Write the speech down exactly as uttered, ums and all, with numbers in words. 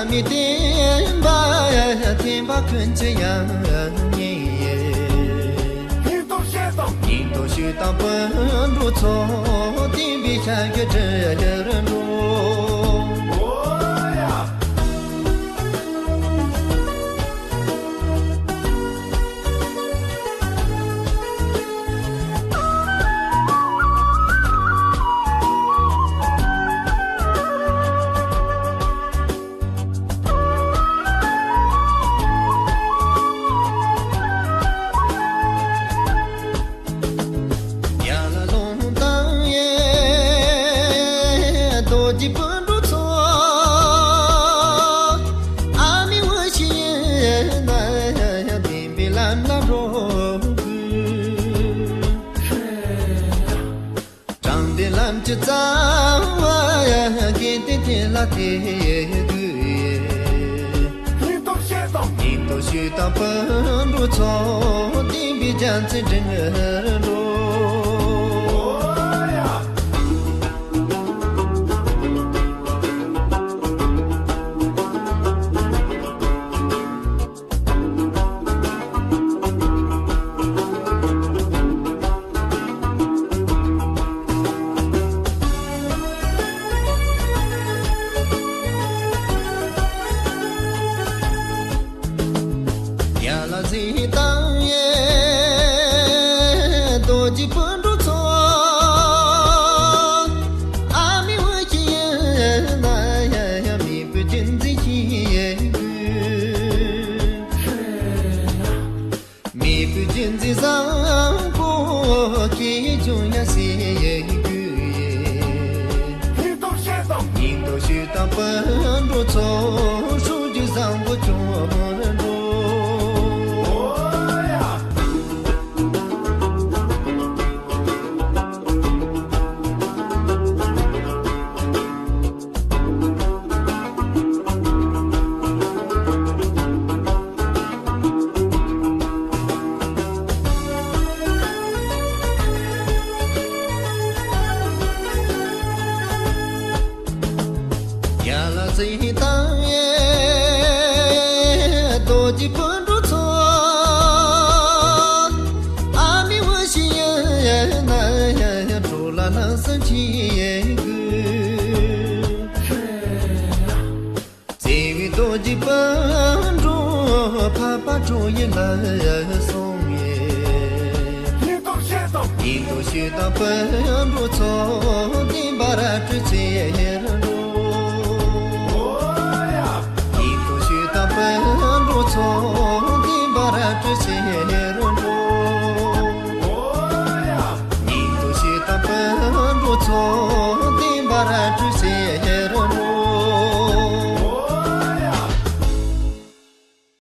མི་བསྟན་པ་ཐེམ་པ་ཀུན་གྱི་ཡང་ཉེ། སྙིང་སྟོབས་ཤེས་དང་སྙིང་སྟོབས་ཤུགས་དང་སྤུན་གྲོགས་ཚོ། བསྟན་པའི་བྱ་རྒྱུད་སྒྲིལ་འགྲོ། ཡ་ལ་ལུང་དང་ཡེ། རྡོ་རྗེ་སྤུན་གྲོགས་ཚོ། ཨ་མའི་འོ་ཞིག་ཡིན་ན་ཡང་བདེན་པའི་ལམ་ལ་འགྲོ་དགོས། དྲང་བདེན་ལམ་གྱི་རྩ་བ་ཡ། གལ་ཏེ་དེ་ལ་དེ་དགོས། སྙིང་སྟོབས་ཤེས་དང་སྙིང་སྟོབས་ཤུགས་དང་སྤུན་གྲོགས་ཚོ། བསྟན་པའི་རྒྱལ་མཚན་སྒྲེང་འགྲོ། ཡ་ལ་གཟིགས་དང་ཡེ། རྡོ་རྗེ་སྤུན་གྲོགས་ཚོ། ཨ་མའི་འོ་ཞིག་ཡིན་ན་ཡང་མེས་པོའི་རྒྱུད་འཛིན་ཞིག་ཡིན་དགོས། མེས་པོའི་རྒྱུད་འཛིན་བཟང་པོ། ཁྱེད་ཀྱང་ཡང་སྲིད་དགོས། སྙིང་སྟོབས་ཤེས་དང་སྙིང་སྟོབས་ཤུགས་དང་སྤུན་གྲོགས་ཚོ། སྲོལ་རྒྱུན་བཟང་པོ་སྐྱོང་འགྲོ། ཡ་ལ་གཟིགས་དང་ཡེ། རྡོ་རྗེ་སྤུན་གྲོགས་ཚོ། ཨ་མའི་འོ་ཞིག་ཡིན་ན་ཡང་གྲོགས་ལ་ལྷག་བསམ་ཆེ་དགོས། བརྩེ་བའི་རྡོ་རྗེ་སྤུན་གྲོགས། འཕགས་པ་ཁྲོ་ཡི་ལ་སོང་ཡེ། སྙིང་སྟོབས་ཤེས་དང་སྙིང་སྟོབས་ཤུགས་དང་སྤུན་གྲོགས་ཚོ། བསྟན་པ་ར་སྤྲོད་ཚེ་རུ།